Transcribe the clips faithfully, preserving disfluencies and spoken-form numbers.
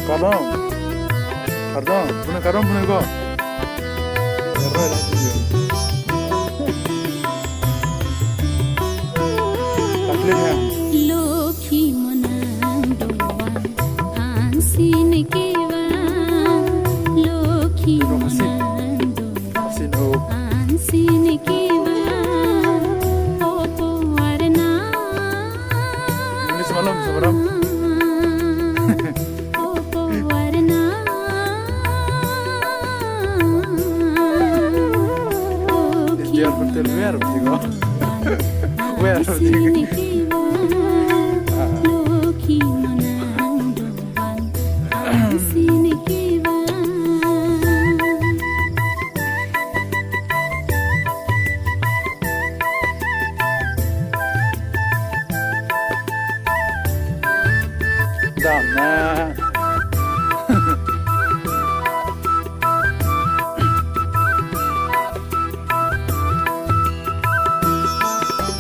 Kardom. Kardom. Pune kardom pune ko. Lokhi monang dovan, ansin kevan. Lokhi monang dovan, ansin kevan. Opo arna. English malom, Sobaram. Opo arna. Is there hotel where? Where? Damna.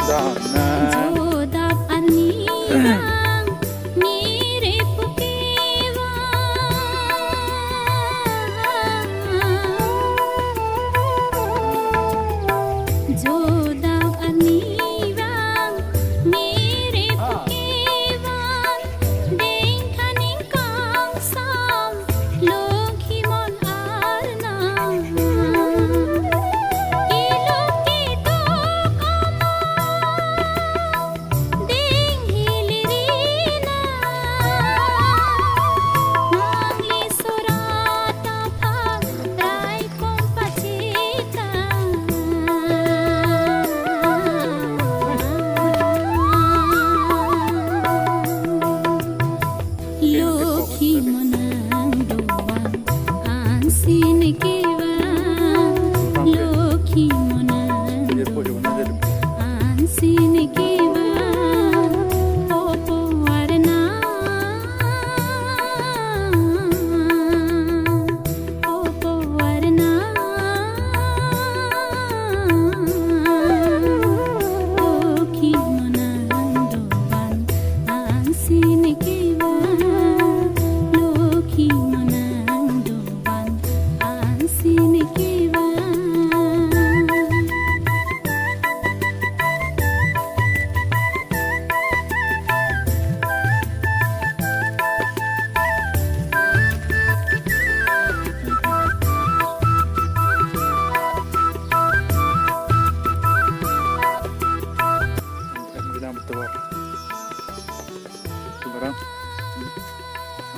Damna. Jodap arni vang, miri puke vang. Jodap arni vang, miri puke vang. Dengkhaning kangsam, lokhi mon arna. Ilok ketok ama, ding hilirina. Mangli sorat aphan, rai kompachita. Lokhi monang dovan, ansin kevan. Lokhi monang dovan, ansin kevan. Opo arna. Opo arna. Lokhi monang dovan, ansin kevan. Lokhi monang dovan, ansin kevan. Bilang betul. Barang.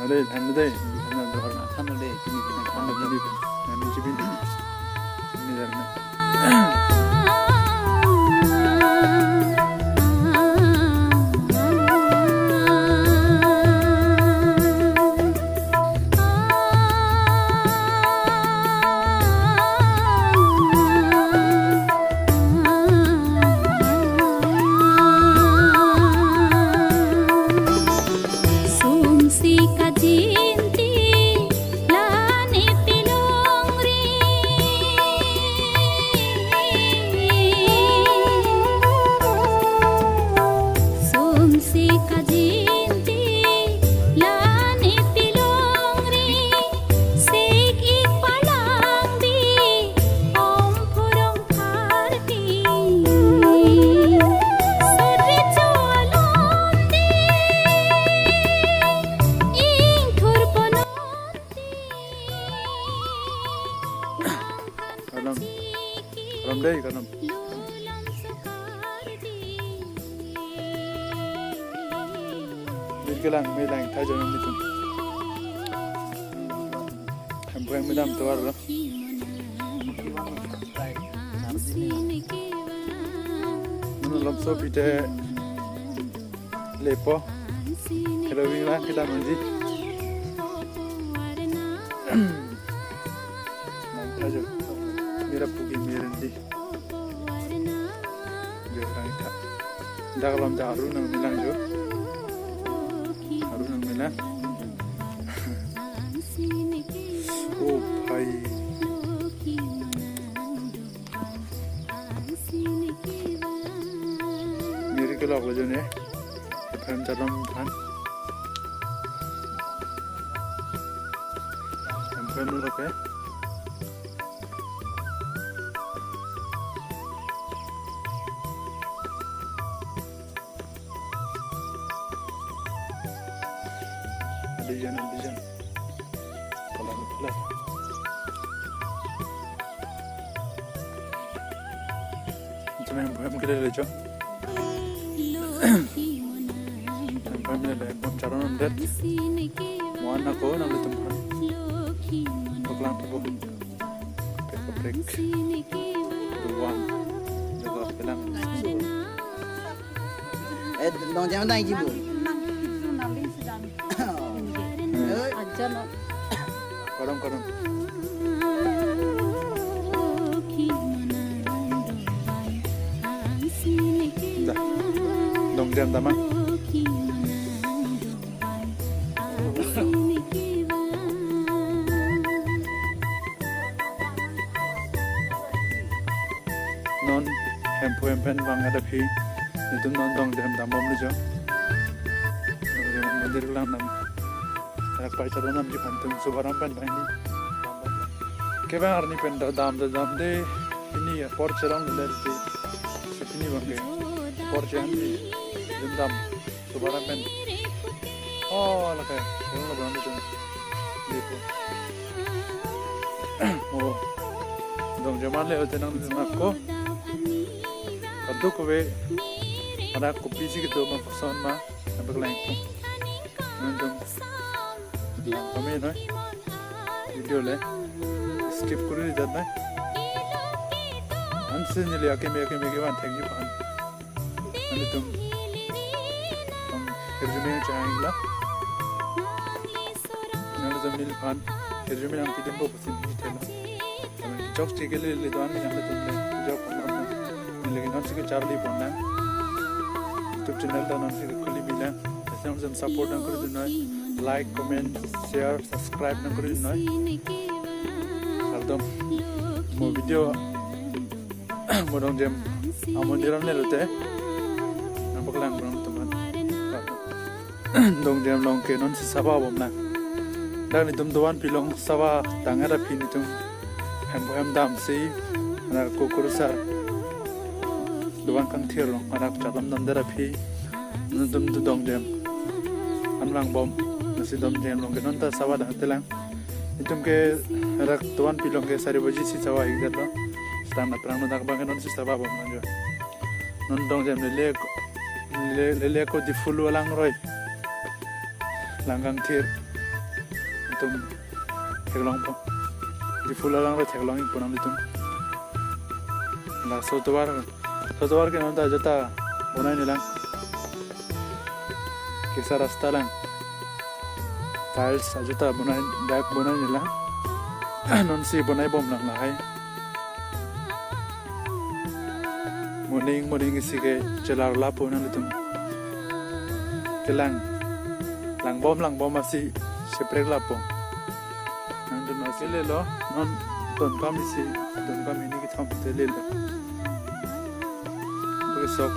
Ada, ada deh. Ada deh. Ada deh. Ini, ini, ini, ini, ini, ini, ini. Sumsi kajinti lani pilongri. Sumsi kajinti lani pilongri. Sik ik palangbi om purong parti. Sodri chualom di ingthur pononti. Kalam. Kalam dei, kalam. Mir kelang, mir lang, thajon nelitum. Hem buang medam tovar lo. Manu lomso pite lepo. Hello, bilang kita manji. Nang thajo. Mira pugi mirin di. Jo rang ta. Dak lam ta aru nangmelang jo. Aru nangmelang. Oh, bhai. Miri kelok lo jo ne. Phem chalom than. Bamboo kape. Adijan, adijan. Kalang, kalang. Cuma yang bukan kita lejo. Yang bukan kita lejo. Bom charon om det. Mo-an ako nanglitum aphan paklang thupo. Kaprek kaprek. Duan. Jaga pelang. Eh, dong jam dang ji bu. Aja no. Kadam, kadam. Dah. Dong jam dama. Non hemphu hemphen vang ada phi. Netum non dong dem dam bom lejo. Dong dem mandir lang nam. Anak pai chalon nam ji phan tum subaram pen bang ni. Kevang arni pen da dam da dam de. Ini ya por cherong de de. Ini bang ke. Por cherong de. Dum dam. Subaram pen. Oh, lake. Yang lo bang itu. Gitu. Oh. Dong jaman le hote nang dong ako. Kadokave. Anak kopi si gitu ma person ma. Sampai ke lain. Nang dong. Kami na. Video le. Skip kuri jat na. Ansi neli akeme akeme kevan thank you pan. Nanglitum, um, hirjume chang la. Nanglitum neliphan hirjume nangpidunpo pusi neli thelo. Kami chokche ke lele do-an nanglitum le. Jok pon pon. Neli ke nonsi ke charli pon nang. YouTube channel ta nonsi ke khuli pina. Nanglitum support nangkurdun noi. Like, comment, share, subscribe nangkurdun noi. Kardom. Mo video mo dong jem amondiran le lote. Nangpaklang bang teman. Dong jem along ke nonsi saba bom lang. Dak netum doan pilong saba tang ada phi netum. Hem hem damsi. Anak kukur sar. Doan kangthir along. Anak chalam dam dera phi. Netum tu dong jem. An lang bom. Nasi dong jem along ke nonta saba dang telang. Itum ke rak doan pilong ke sari baji si saba ik jatlo. Stam na prang no dak bang ke nonsi saba bom lang jo. Non dong jem lele ko, lele, lele ko Diphu alangroi. Lang kangthir. Itum theklongpo. Diphu alangroi theklong ik ponam itum. Laso tovar, so tovar ke nonta ajata bonai nelang. Kesa rasta lang. Tiles ajata bonai, dak bonai nelang. Nonsi bonai bom lang lahai. Morning, morning isi ke chelar lapo nanglitum. Kelang. Lang bom, lang bom asi seprek lapo. Nangtum asi lelo, non donkam isi, donkam hini kethom te lelo. Oke, sok.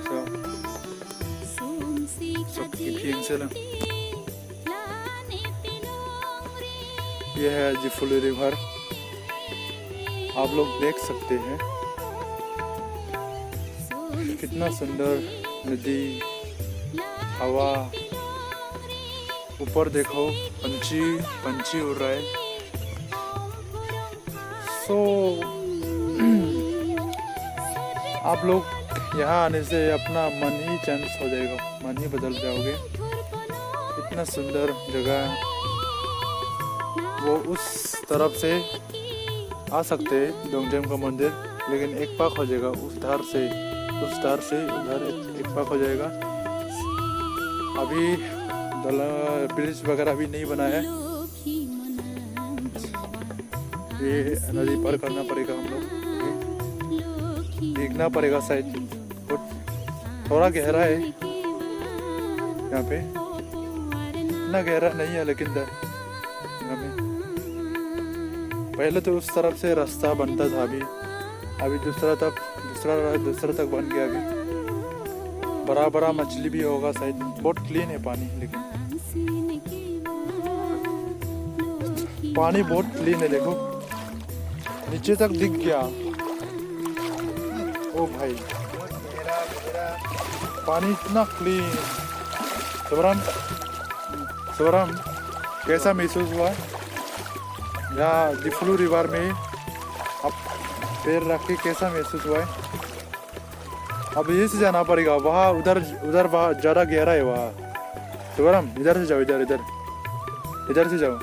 Sok. Sok kiphiang se lang. ये है जिफुली रिवर, आप लोग देख सकते हैं कितना सुंदर नदी, हवा, ऊपर देखो पंछी, पंछी उड़ रहा है। So आप लोग यहाँ आने से अपना मन ही चेंज हो जाएगा, मन ही बदल जाओगे। इतना सुंदर जगह, वो उस तरफ से आ सकते हैं डोंगरदेव का मंदिर, लेकिन एक पाक हो जाएगा उस धार से, उस धार से उधर एक, एक पाक हो जाएगा। अभी दला ब्रिज वगैरह भी नहीं बना है। ये नदी पार करना पड़ेगा हम लोग, देखना पड़ेगा शायद। बहुत थोड़ा गहरा है यहाँ पे, इतना गहरा नहीं है लेकिन द-, यहाँ पे पहले तो उस तरफ से रास्ता बनता था, अभी, अभी दूसरा तक, दूसरा, दूसरा तक बन गया अभी। बड़ा बड़ा मछली भी होगा शायद, बहुत क्लीन है पानी लेकिन। पानी बहुत क्लीन है, देखो, नीचे तक दिख गया। ओ भाई, पानी इतना क्लीन। शिवराम, शिवराम, कैसा महसूस हुआ यहाँ डिफलू रिवर में आप पैर रख के? कैसा महसूस हुआ है? अब यहीं से जाना पड़ेगा, वहाँ उधर, उधर वहाँ ज्यादा गहरा है वहाँ। शिवराम, इधर से जाओ, इधर, इधर, इधर से जाओ,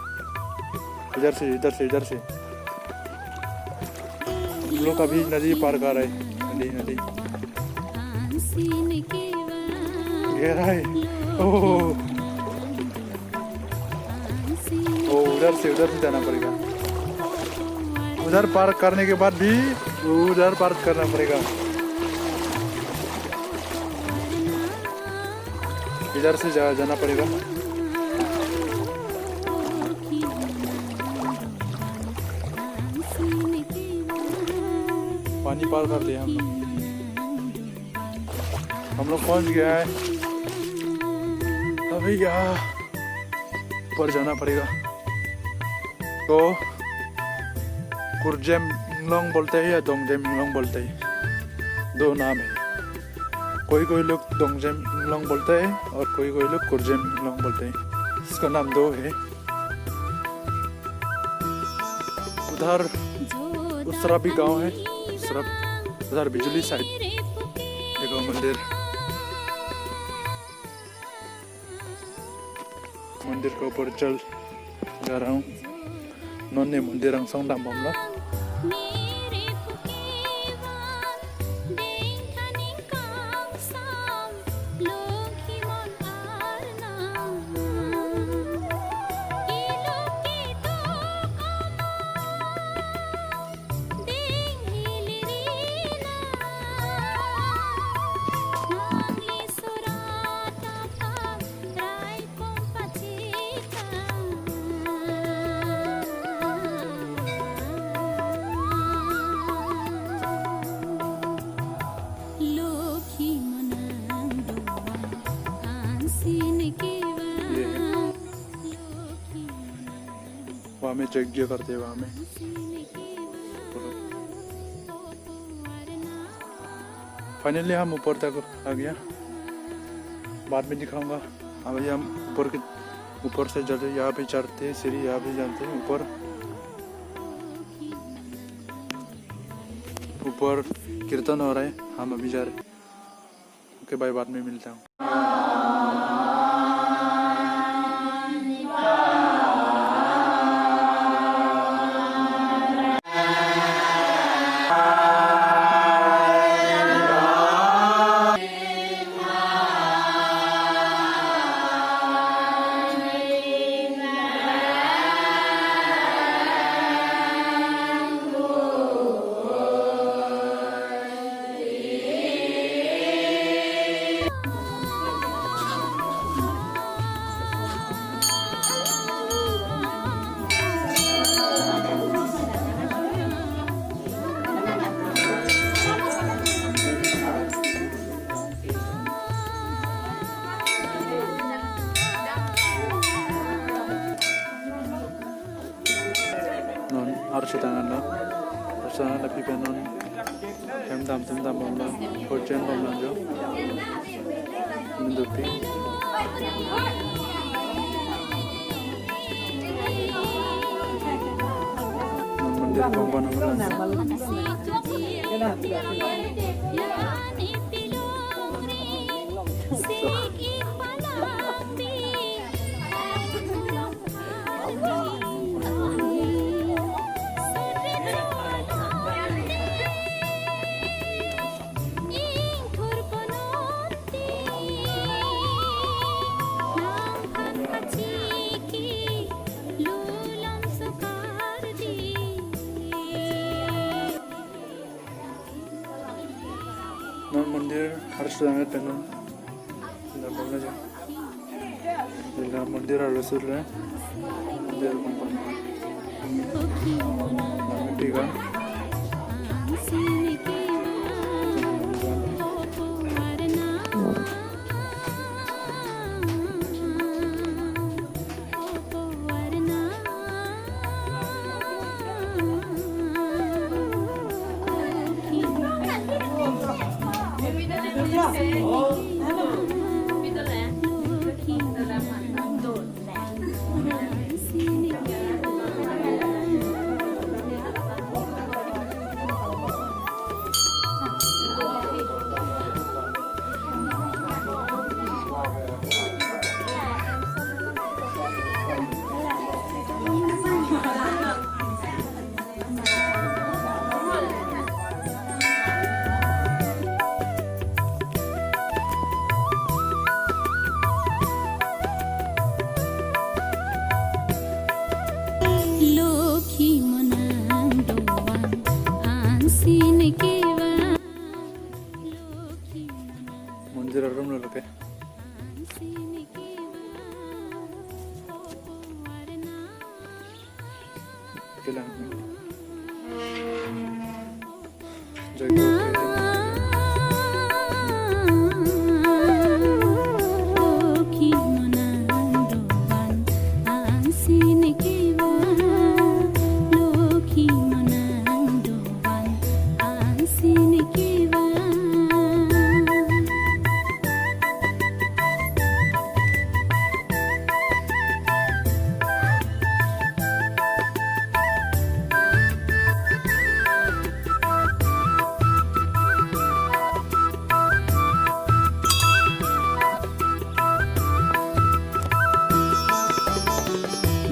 इधर से, इधर से, इधर से। हम लोग अभी नदी पार कर रहे हैं, नदी, नदी। गहरा है। ओह। ओ, उधर से, उधर से जाना पड़ेगा। उधर पार करने के बाद भी उधर पार करना पड़ेगा। इधर से जा, जाना पड़ेगा। पानी पार कर लिया हम लोग। हम लोग पहुंच गया है। अभी यहाँ ऊपर जाना पड़ेगा। तो कुरजेम इंगलोंग बोलते हैं या दोंगजेम इंगलोंग बोलते हैं, दो नाम है। कोई कोई लोग दोंगजेम इंगलोंग बोलते हैं और कोई कोई लोग कुरजेम इंगलोंग बोलते हैं। इसका नाम दो है। उधर उस तरफ भी गांव है, उस तरफ, उधर बिजुली साइड। देखो मंदिर, मंदिर के ऊपर चल जा रहा हूँ। Non ne mondir angsong dambomlo. ये है। वहाँ में यज्ञ करते हैं, वहाँ में। Finally हम ऊपर तक आ गया। बाद में दिखाऊंगा। अभी हम ऊपर के, ऊपर से चढ़ते, यहाँ पे चढ़ते हैं सीढ़ी, यहाँ पे जाते हैं ऊपर। ऊपर कीर्तन हो रहा है, हम अभी जा रहे हैं। OK, bye, बाद में मिलता हूँ। Non arso tang-anlo, arso tang-an aphi pen non hem dam tum dambomlo, kurjen bomlo jo. Mendupi. Non mondir kong kong nang. Non mondir harus banget penuh. Tidak boleh ya. Ila mondir arloso le. Mondir kong kong. Kami tiga. Kelang. Joypur.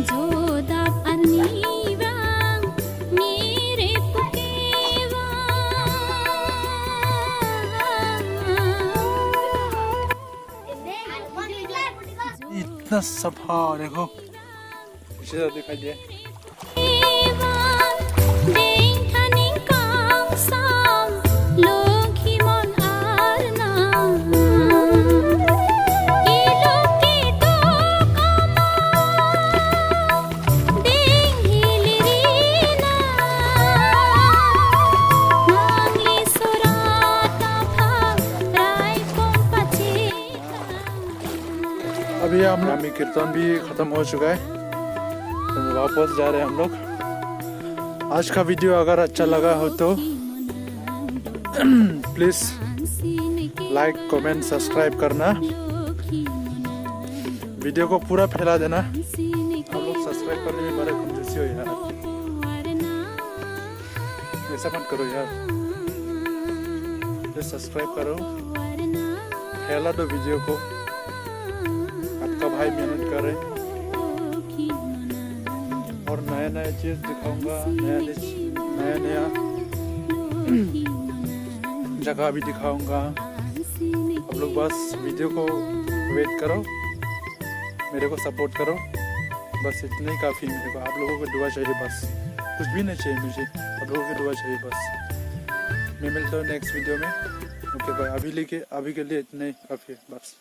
Jodap arni vang, mire puke vang. इतना सफा देखो, पीछे से दिखाई दे। अभी हम, हमारा कीर्तन भी खत्म हो चुका है, तो वापस जा रहे हैं हम लोग। आज का वीडियो अगर अच्छा लगा हो तो प्लीज लाइक, कमेंट, सब्सक्राइब करना, वीडियो को पूरा फैला देना। आप लोग सब्सक्राइब करने में बड़ा कंजूसी हो यार, ऐसा मत करो यार। प्लीज सब्सक्राइब करो, फैला दो वीडियो को। आपका भाई मेहनत कर रहे हैं और नया नया चीज दिखाऊंगा, नया डिश, नया नया जगह भी दिखाऊंगा। आप लोग बस वीडियो को वेट करो, मेरे को सपोर्ट करो, बस इतना ही काफ़ी है मेरे को। आप लोगों की दुआ चाहिए बस, कुछ भी नहीं चाहिए मुझे, आप लोगों की दुआ चाहिए बस। मैं मिलता हूँ नेक्स्ट वीडियो में। ओके बाय, अभी लेके, अभी के लिए इतना ही काफ़ी है बस।